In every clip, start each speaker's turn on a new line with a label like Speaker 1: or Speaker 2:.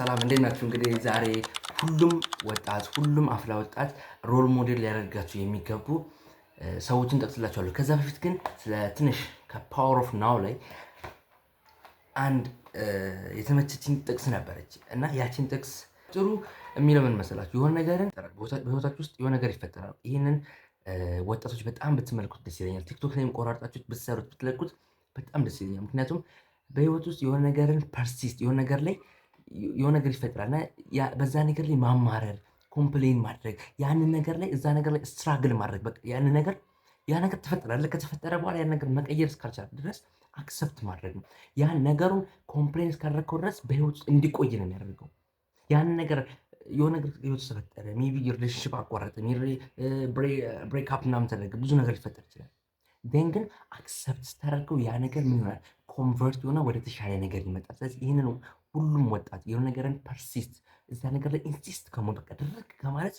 Speaker 1: ሰላም፣ እንዴት ናችሁ? እንግዲህ ዛሬ ሁሉም ወጣት፣ ሁሉም አፍላ ወጣት role model ሊያደርጋቸው የሚገቡ ሰዎችን ጠቅስላችኋለሁ። ከዛ በፊት ግን ስለ ትንሽ ከ Power of Now ላይ አንድ የተመቸችኝ ጥቅስ ነበረች እና ያችን ጥቅስ ጥሩ የሚለው ምን መሰላችሁ? የሆነ ነገርን በህይወታችሁ ውስጥ የሆነ ነገር ይፈጠራል። ይህንን ወጣቶች በጣም ብትመልኩት ደስ ይለኛል። ቲክቶክ ላይም ቆራርጣችሁት ብትሰሩት፣ ብትለቁት በጣም ደስ ይለኛል። ምክንያቱም በህይወት ውስጥ የሆነ ነገርን persist፣ የሆነ ነገር ላይ የሆነ ነገር ይፈጥራል እና በዛ ነገር ላይ ማማረር፣ complain ማድረግ፣ ያንን ነገር ላይ እዛ ነገር ላይ struggle ማድረግ፣ በቃ ያንን ነገር ያ ነገር ተፈጠረ፣ ከተፈጠረ በኋላ ያን ነገር መቀየር እስካልቻለ ድረስ accept ማድረግ ነው። ያን ነገሩን complain እስካደረግከው ድረስ በህይወት ውስጥ እንዲቆይ ነው የሚያደርገው። ያንን ነገር የሆነ ነገር ህይወት ውስጥ ተፈጠረ፣ maybe relationship አቋረጠ፣ break up ምናምን ተደረገ፣ ብዙ ነገር ሊፈጠር ይችላል። Then ግን accept ስታደርገው ያ ነገር ምን ይሆናል? Convert የሆነ ወደ ተሻለ ነገር ይመጣል። ስለዚህ ይህንን ሁሉም ወጣት የሆነ ነገርን persist፣ እዛ ነገር ላይ insist ከመሆን፣ በቃ ድርቅ ከማለት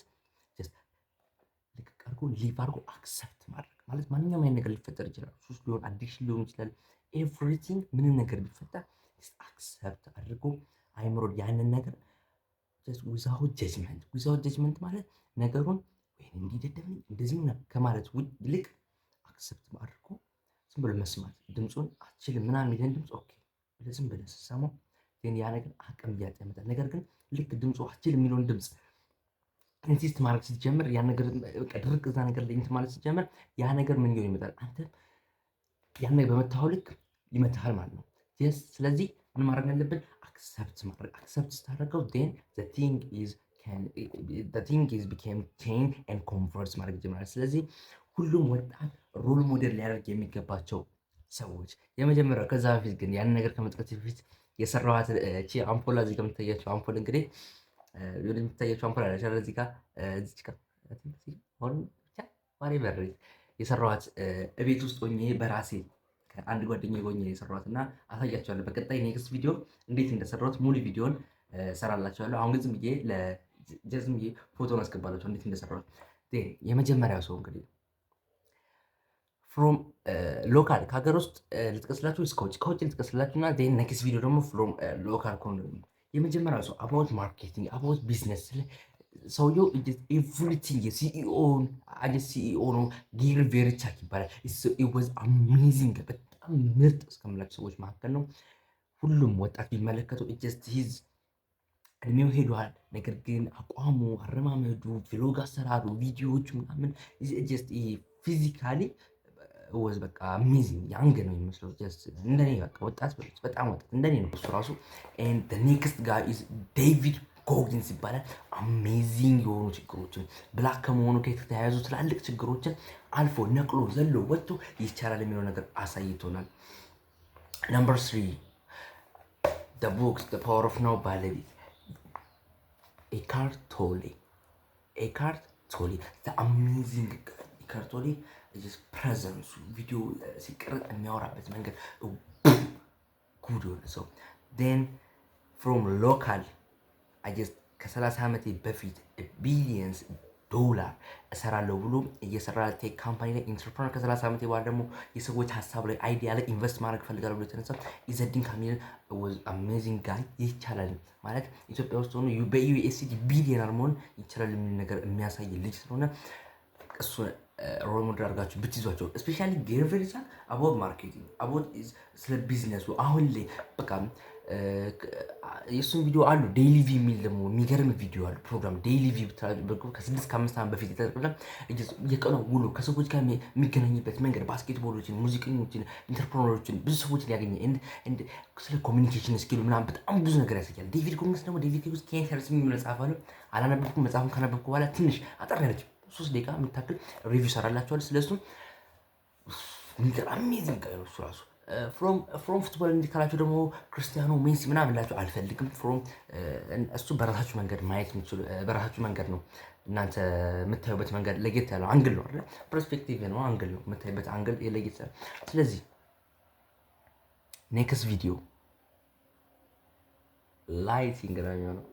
Speaker 1: ልቅቅ አድርጎ፣ leave አድርጎ accept ማድረግ ማለት ማንኛውም አይነት ነገር ሊፈጠር ይችላል። ሱስ ሊሆን፣ addiction ሊሆን ይችላል። Everything፣ ምንም ነገር ቢፈጠር accept አድርጎ አይምሮ ያንን ነገር without judgment። Without judgment ማለት ነገሩን ወይ እንዲህ ደደብ ነኝ፣ እንደዚህ ከማለት ይልቅ accept አድርጎ ዝም ብሎ መስማት፣ ድምፁን አትችልም ምናምን የሚለን ድምፅ okay ብለህ ዝም ብለህ ስትሰማው ግን ያ ነገር አቅም እያጣ ይመጣል። ነገር ግን ልክ ድምፁ አትችልም የሚለውን ድምፅ insist ማድረግ ስትጀምር፣ ያ ነገር በቃ ድርቅ እዛ ነገር ላይ እንትን ማለት ስትጀምር ያ ነገር ምን እየሆነ ይመጣል? አንተ ያን ነገር በመታኸው ልክ ይመታሃል ማለት ነው። ስለዚህ ምን ማድረግ ያለብን? Accept ማድረግ። Accept ስታደርገው then the thing is became change and convert ማድረግ ይጀምራል። ስለዚህ ሁሉም ወጣት role model ሊያደርግ የሚገባቸው ሰዎች የመጀመሪያው፣ ከዛ በፊት ግን ያንን ነገር ከመጥቀስ በፊት የሰራኋት እቺ አምፖል፣ እዚህ ጋር የምታያቸው አምፖል፣ እንግዲህ የምታያቸው አምፖል አለች አይደል? እዚህ ጋር፣ እዚች ጋር፣ አሁን ብቻ whatever፣ የሰራኋት እቤት ውስጥ ሆኜ በራሴ ከአንድ ጓደኛዬ ሆኜ የሰራኋት እና አሳያቸዋለሁ። በቀጣይ next ቪዲዮ እንዴት እንደሰራሁት ሙሉ ቪዲዮን እሰራላችኋለሁ። አሁን ግን ዝም ብዬ ፎቶን አስገባላችሁ እንዴት እንደሰራሁት። የመጀመሪያው ሰው እንግዲህ from local ከሀገር ውስጥ ልጥቀስላችሁ እስከ ውጭ፣ ከውጭ ልጥቀስላችሁ እና next ቪዲዮ ደግሞ from local። የመጀመሪያው ሰው about marketing፣ about business፣ ሰውየው everything የ CEO CEO ነው። Gary Vaynerchuk ይባላል። Was amazing፣ በጣም ምርጥ እስከምላቸው ሰዎች መካከል ነው። ሁሉም ወጣት ቢመለከተው፣ just his እድሜው ሄዷል። ነገር ግን አቋሙ፣ አረማመዱ፣ vlog አሰራሩ፣ ቪዲዮዎቹ ምናምን just physically was በቃ amazing፣ young ነው የሚመስለው። Just እንደኔ በቃ ወጣት፣ በጣም ወጣት እንደኔ ነው እሱ ራሱ። And next guy is David Goggins ይባላል። Amazing የሆኑ ችግሮችን፣ black ከመሆኑ ጋር የተያያዙ ትላልቅ ችግሮችን አልፎ፣ ነቅሎ፣ ዘሎ ወጥቶ ይቻላል የሚለው ነገር አሳይቶናል። Number three፣ books Power of Now ባለቤት Eckhart Tolle። Eckhart Tolle፣ amazing Eckhart Tolle፣ presence ኡ፣ ቪዲዮ ሲቀረጽ የሚያወራበት መንገድ ጉድ የሆነ ሰው። Then from local I just ከ30 ዓመቴ በፊት billions ዶላር እሰራለሁ ብሎ እየሰራ tech company ላይ entrepreneur፣ ከ30 ዓመቴ በኋላ ደግሞ የሰዎች ሀሳብ ላይ፣ idea ላይ invest ማድረግ እፈልጋለሁ ብሎ የተነሳ ኢዘዲን ካሚል was amazing guy። ይቻላል ማለት ኢትዮጵያ ውስጥ ሆኖ በ USD ቢሊዮነር መሆን ይቻላል የሚል ነገር የሚያሳይ ልጅ ስለሆነ እሱ role model አድርጋችሁ ብትይዟቸው፣ especially Gary Vaynerchuk about marketing፣ about ስለ ቢዝነሱ። አሁን ላይ በቃ የእሱን ቪዲዮ አሉ፣ DailyVee የሚል ደግሞ የሚገርም ቪዲዮ አሉ፣ ፕሮግራም DailyVee፣ ከ6 ከ5 ዓመት በፊት የተደረገ የቀኑ ውሎ፣ ከሰዎች ጋር የሚገናኝበት መንገድ፣ basketball ኦችን፣ ሙዚቀኞችን፣ entrepreneur ኦችን፣ ብዙ ሰዎችን ያገኘ፣ ስለ communication skill ኡ ምናምን በጣም ብዙ ነገር ያሳያል። David Goggins ደግሞ፣ David Goggins Can't Hurt Me የሚል መጽሐፍ አለው። አላነበብኩም። መጽሐፉን ካነበብኩ በኋላ ትንሽ አጠር ያለች 3 ደቂቃ የምታክል review ሰራላችኋል። ስለሱም የሚገርም amazing guy ነው እሱ ራሱ። From football እንዲህ ካላችሁ ደግሞ ክርስቲያኖ፣ ሜሲ ምናምን ላችሁ አልፈልግም። From እሱ በራሳችሁ መንገድ ማየት የምትችሉ፣ በራሳችሁ መንገድ ነው፣ እናንተ የምታዩበት መንገድ ለየት ያለው angle ነው አይደል? Perspective ነው፣ angle ነው፣ የምታዩበት angle ለየት ያለው። ስለዚህ next ቪዲዮ lighting ነው የሚሆነው።